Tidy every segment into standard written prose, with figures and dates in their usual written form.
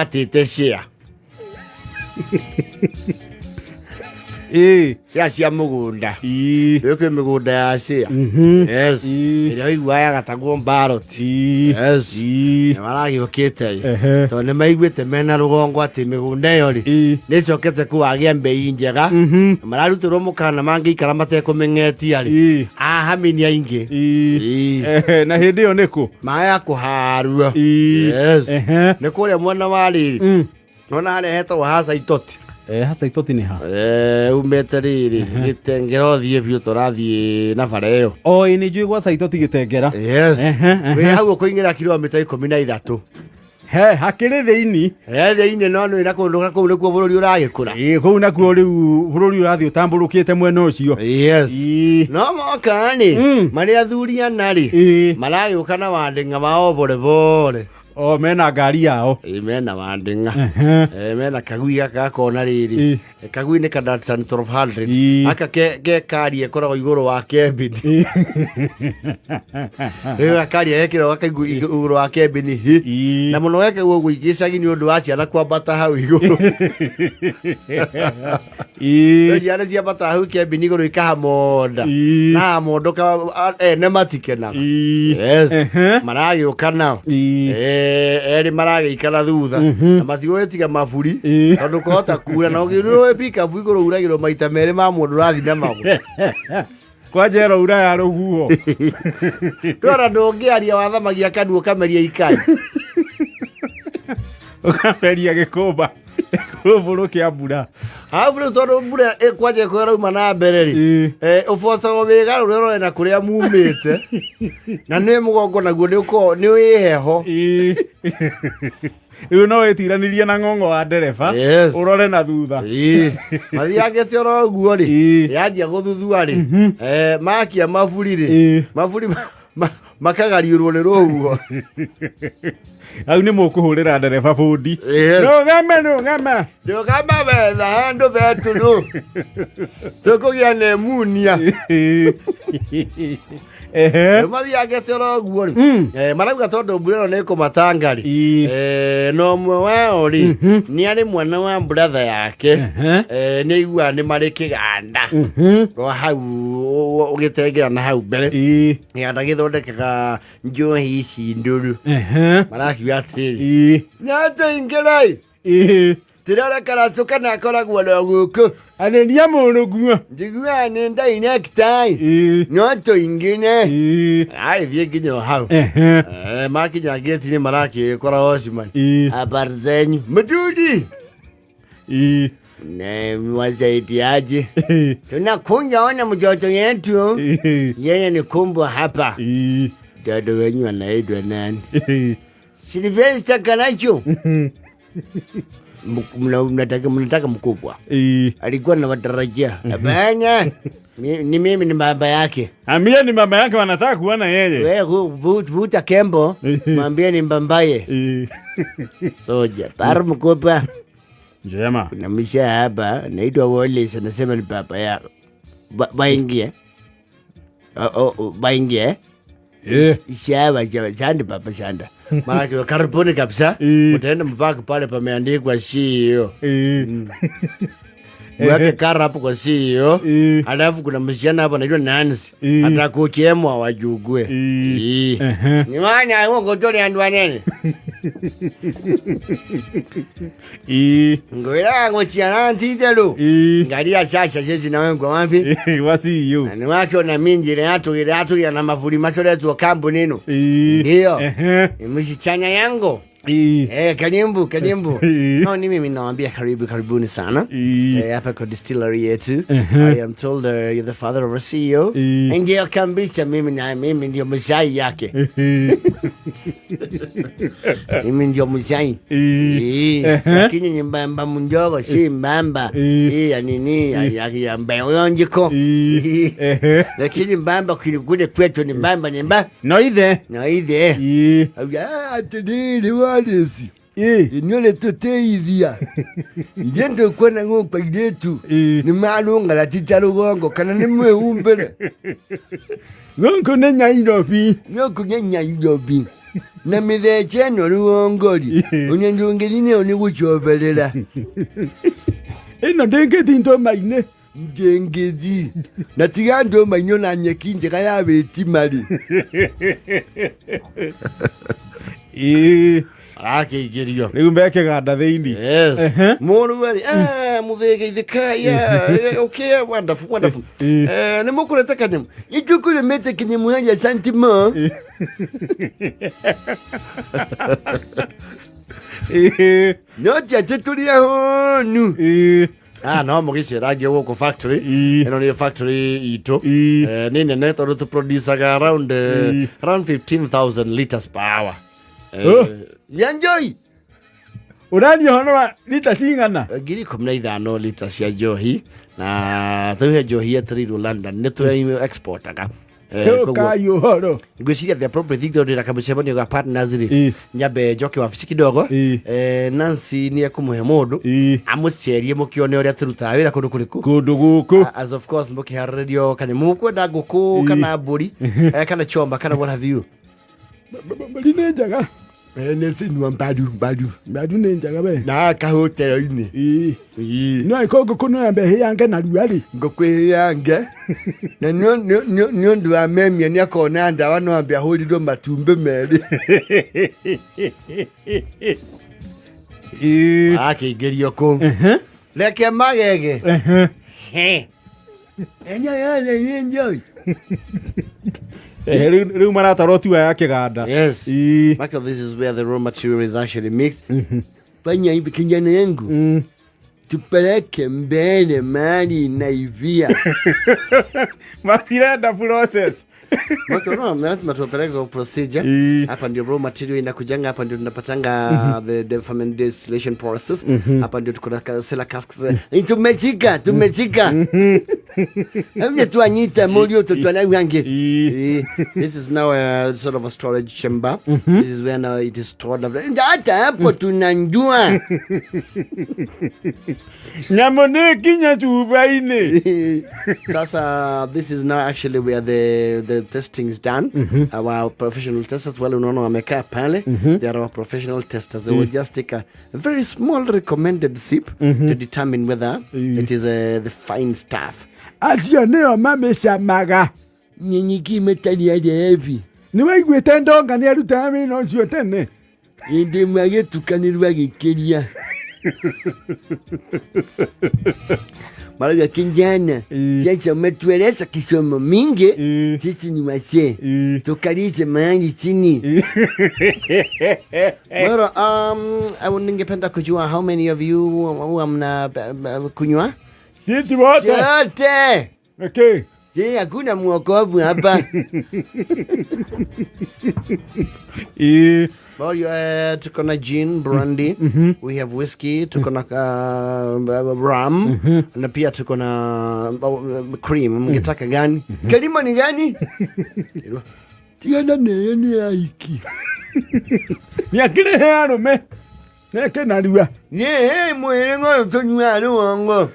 Atĩte share. Share cia mũgũnda. Rĩu kwĩ mĩgũnda ya share. Yes. Ĩrĩa ũiguaga yagatagwo mbarot. Yes. Nĩ maragĩũkĩte ĩ. Tondũ nĩ maiguĩte mena rũgongo atĩ mĩgũnda ĩyo rĩ nĩ ĩcokete kũwagĩa mbei njega. Na mararutĩrwo mũkana mangĩikara matekũmĩng'etia rĩ. Ahamini aingĩ. Ehe, na hĩndĩ ĩyo nĩ kũ? Maya kũharwo. Yes. Nĩ kũrĩa mwena wa rĩrĩ. Nona harĩa hetagwo haca itoti. Eh, haca itoti nĩ ha? Eh, umĩte rĩrĩ gĩtengera ũthiĩ biũ tũrathiĩ na bara ĩyo. O ĩ nĩ njũĩ gwa Saitoti gĩtengera. Yes. Ehe. Wĩ hau ũkũingĩra kilomita 13. He, hakĩrĩ thĩinĩ. He thĩinĩ no nĩ na kũndũ kũu nĩkuo bũrũri ũragĩkũra. Ĩ kũu nakuo rĩu bũrũri ũrathiĩ ũtambũrũkĩte mwena ũcio. Yes. Ĩ. No moka rĩ marĩ athuri ana rĩ maragĩũka na wandĩng'a wao borebore. O mena ngari yao. Ĩ mena wandĩng'a. Eh, mena kagui gaka gakona rĩrĩ. Kagui nĩ ka Datsun 1200. Aka ke kari ĩkoragwo igũrũ wa cabin. Rĩu gakaria gekĩrwo gakaigwo igũrũ wa cabin hi. Na mũno gekagwo ũguo gĩcagi nĩ ũndũ wa ciana kwambata hau igũrũ. Rĩu ciana ciambata hau cabin igũrũ ikahamonda. Na hamondoka ene matikenaga. Yes. Maragĩũka nao. Eh, erĩ maragĩikara thutha na matigũgĩtiga maburi tondũ kũhota kura na ũngĩurĩrwo wĩ pikabu igũrũ uragĩrwo maita merĩ ma mũndũ ũrathiĩ na magũrũ. Kwanja ĩro ura ya rũhuho. Ndwara ndũngĩaria wathamagia kanua ũkameria ikai. Ũkameria gĩkũmba. Gĩkũmbũrũ kĩa mbura. Arabu rĩu tondũ mbura ĩkwanja ĩkorwo ĩrauma na mbere rĩ, ũbocagwo wĩgarũre ũrore na kũrĩa mumĩte na nĩ mũgongo naguo nĩ ũkoragwo nĩ wĩ heho. Rĩu no wĩtiranĩrie na ng'ong'o wa ndereba. Yes. Ũrore na thutha. Mathiangĩte oro ũguo rĩ, yanjia gũthuthua rĩ, makia maburi rĩ, maburi makagariũrwo nĩ rũhuho. Hau nĩ mũkũhũrĩra ndereba bũndi. Yes. Rũgama, rũgama. Rũgama wetha handũ betũrũ tũkũgĩa nemunia. Rĩu mathiangĩte oro ũguo rĩ, marauga tondũ mbura ĩno nĩ ĩkũmatanga rĩ, na ũmwe wao rĩ nĩ arĩ mwana wa brother yake, nĩ aiguaga nĩ marĩ kĩganda o hau ũgĩtengera na hau mbere kĩganda gĩthondekaga njohi ici ndũrũ. Marakiuga atĩrĩrĩ, nyatũingĩrai tirora karacũ kana akoragwo na gũkũ. Arĩria mũrũguo. Njiguaga nĩ director no tũingĩre. Agĩthiĩ nginya o hau. Makinya ngĩti-inĩ marakĩkora watchman. Habari zenyu mjudi. Na wasaidiaje? Tunakuja ona mtoto yetu. Yeye ni kumbwa hapa. Dada wenyu anaitwa nani? Silvester Karacho. Mnataka mkubwa. Alikuwa na watarajia. Hapana. Ni mimi ni baba yake. Ambia ni mama yake wanataka kuona yeye. Wewe vuta kembo, mwambie ni mbambaye. Soja, par mkubwa. Njema. Kuna msha hapa, naitwa Wallace, anasema ni baba yako. Baingie. Baingie. Shawa, shawa, shanda baba shanda. Maana karibuni kabisa. Utaenda mpaka pale pameandikwa CEO. Weke kara hapo kwa CEO. Alafu kuna msichana hapo anaitwa Nancy. Atakuchemwa wajugue. Ni maana huko kotoni andu anene. Ngoira ngochia ntitelu. Ngalia sasa sisi na wewe kwa wapi? Wa CEO. Ni wake na minji ile yatu ile yatu ya na mavuli macholetu kampuni ino. Ndio. Msichana yangu. Karibu, karibu. No, ni mimi nawaambia karibu, karibuni sana. Hapa kwa distillery yetu. I am told you're the father of a CEO. Ndio kabisa, mimi na mimi ndio mzai yake. Mimi ndio mzai. Lakini ni mbamba mdogo, si mbamba. Ya nini, ya mbayonjiko. Lakini mbamba kule kwetu ni mbamba, ni mbamba. No ithe. No ithe. Atiriri warisi. Inyuĩ tũteithia. Ithuĩ ndũkuona ng'ombe airĩtu. Nĩ marũng'ara ti ta rũgongo kana nĩ mwĩhumbĩre. Gũkũ nĩ Nyairobi. Gũkũ nĩ Nyairobi. Na mĩthece ĩno rũgongo-rĩ, ona ndũngĩthiĩ nayo nĩ gũcoberera. Ĩno ndĩngĩthi ndũma-inĩ. Ndĩngĩthiĩ. Na tiga ndũma-inĩ ona nyeki njega ya wĩtima-rĩ. Ĩĩ. Arakĩingĩrio. Rĩu me kĩganda thĩinĩ. Yes. Mũrũ-rĩ, mũthĩgĩithĩka, yeah, okay, wonderful, wonderful. Nĩ mũkũrete kanyamũ? Nĩ tũkũrĩmĩte kanyamũ harĩa Santimo. No ti atĩ tũrĩ ahũnu. Ah, no mũgĩcerangie gũkũ factory. Ĩno nĩ factory itũ. Nĩ nene tondũ tũproducaga around, around 15,000 liters per hour. Oh. Ya njoi Ũraria ũhoro wa rita cigana? 15,000 lita cia njohi na rĩu he njohi yetereirwo London nĩ tũrĩa exportaga. Koguo Ũkai ũhoro. Ngwĩciria the appropriate thing tondũ ndĩna kamũcemanio ga partners rĩ, nyambe njoke wabici kidogo. Nancy nĩ ekũmũhe mũndũ amũcerie mũkĩone ũrĩa tũrutaga wĩra kũndũ kũrĩkũ. Kũndũ gũkũ. As of course mũkĩharĩrĩrio kanyamũ mũkwenda ngũkũ kana mbũri, kana choma kana what have you. Mbũri nĩ njega. Nĩ cinua mbaru mbaru. Mbaru nĩ njega we. Na kahotero-inĩ. No ĩko ngũkũ no yambe ĩhĩange narua rĩ. Ngũkũ ĩhĩange na nĩ ũndũ wa memia nĩ akona ndawa no ambe ahũrirwo matumbĩ merĩ. Arakĩingĩrio kũu reke magege. He. Enya yothe nĩ njoi. Rĩu maratwarwo tua ya kĩganda. Yes. Michael, this is where the raw material is actually mixed. Fanya hivi kijana yangu. Tupeleke mbele mali inaivia. Matirenda process. Michael, no, lazima tuwapeleke kwa procedure. Hapa ndio raw material inakujanga, hapa ndio tunapatanga the fermentation distillation process. Hapa ndio tuko na cellar casks. Tumechika, tumechika. Hamja tuanyita molio tutwana wange. This is now a sort of a storage chamber. This is where now it is stored. Hata hapo tunajua. Nyamũ nĩ kinya cuba-inĩ. Sasa this is now actually where the testing is done. Our professional testers, wale unaona wamekaa pale, they are our professional testers. They will just take a very small recommended sip to determine whether it is the fine stuff. Acio nĩo mamĩcamaga. Nyinyi metali aje hivi. Nĩ waiguĩte ndonga nĩ arutaga wĩra ũcio tene? Ĩndĩ magĩtukanĩrwo agĩkĩria. Marauga kijana, sasa umetueleza kisomo mingi, sisi ni wazee. Tukalize mahali chini. Mara, ningependa kujua how many of you huwa mna kunywa? Sisi wote. Wote. Okay. Je, hakuna mwokovu hapa? Well, tuko na gin, brandy, we have whiskey, tuko na rum, na pia tuko na cream. Mngetaka gani? Kalimo ni gani? Tigana neyo ni aiki. Ni akile he arũme. Neke narua. Ye, mwere ngoyo tonywa ruongo.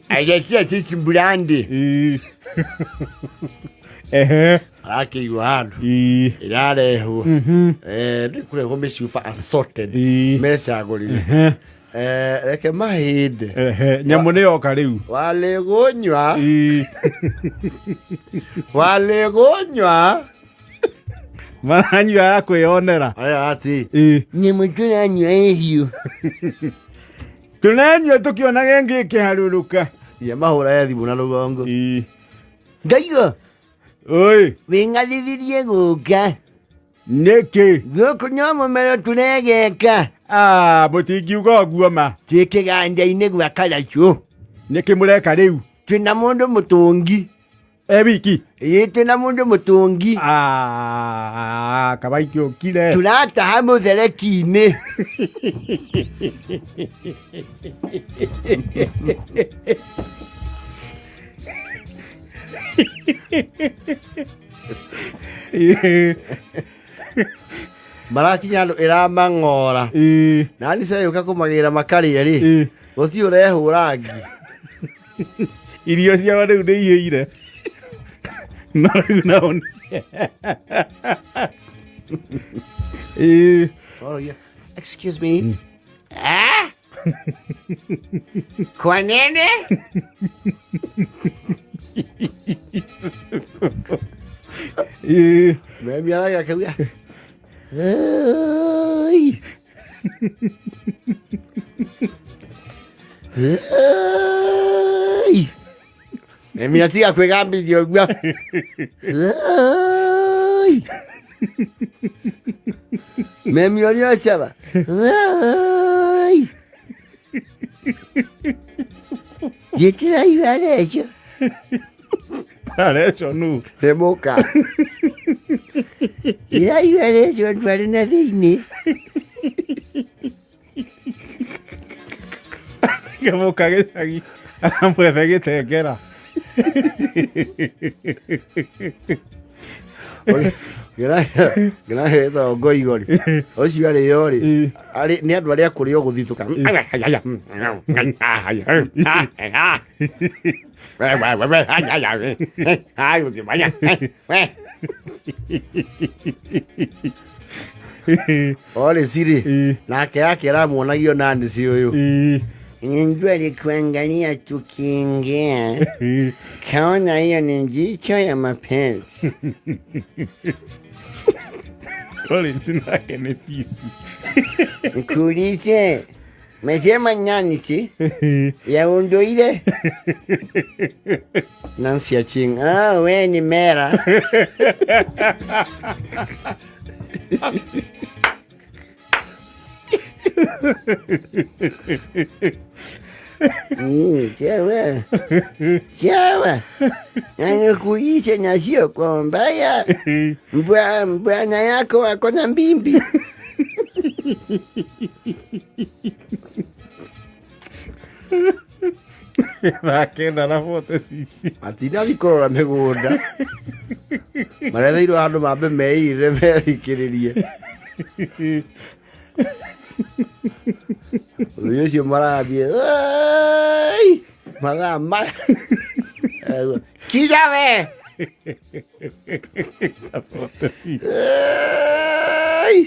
Agecia chichi brandy. Arakĩigua handũ. Ĩrarehwo. Nĩ kũrehwo mĩcuba assorted. Mecagũrire. Reke mahĩndĩ. Nyamũ nĩ yoka rĩu. Walĩgũnywa. Walĩgũnywa. Maranyua ya kwĩyonera. Arĩa ati. Nyamũ tũranyua ĩhiũ. Tũranyua tũkĩonaga ĩngĩ ĩkĩharũrũka. Ya mahũra ya thimũ na rũgongo. Ngaigo. Oi. Wĩng'athithirie gũka. Nĩkĩ? Gũkũ no mũmero tũregeka. Mũtingiuga ũguo ma. Twĩ kĩganda-inĩ gwa Karacũ. Nĩkĩ mũreka rĩu? Twĩna mũndũ mũtũngi. E wiki? Ĩĩ, twĩna mũndũ mũtũngi. Kabaiki ũkire. Tũrataha mũthereki-inĩ. Marakinya andũ ĩramang'ora. Na nĩ cayũka kũmagĩra makarĩa rĩ. Gũtirĩ ũrehũra ngi. Irio ciao rĩu nĩ ihĩire. No rĩu nao nĩ- Ĩĩ. Ororia, excuse me. Ah? Kwa nene? Ĩĩ. Memi araga akauga. "Ai." Ai. Memi atiga kwĩgambithia ũguo. Ai. Memi ũrĩa ũcaba. Ai. Gĩtiraigua recio. Areco nũ? Nĩ mũka. Ndĩraigua recio ndwarĩ na thĩinĩ. Kĩmũka gĩcagi aramwethe gĩtengera. Ngĩrahetwo ngoigori ũcio arĩo rĩ nĩ andũ arĩa kũrĩ o gũthitũka. Orĩ siri nake yake aramuonagio nani si ũyũ. Ninjua alikuangalia tukiingia, kaona hiyo ni jicho ya mapenzi. Lawrence nake nĩ peace. Nikuulize, mesema Nancy ya unduire? Nancy Aching, ah, we ni mera. Sawa sawa, na nikuulize na sio kwa mbaya, bwana yako ako na mbimbi. Thaa kenda na 46. Matinathiĩ kũrora mĩgũnda, maretheirwo handũ mambe meire methikĩrĩrie. Ũthuri ũcio marathiĩ "Ĩĩ!" mathaa maya. Eguo, kira we. 46. Ĩĩ!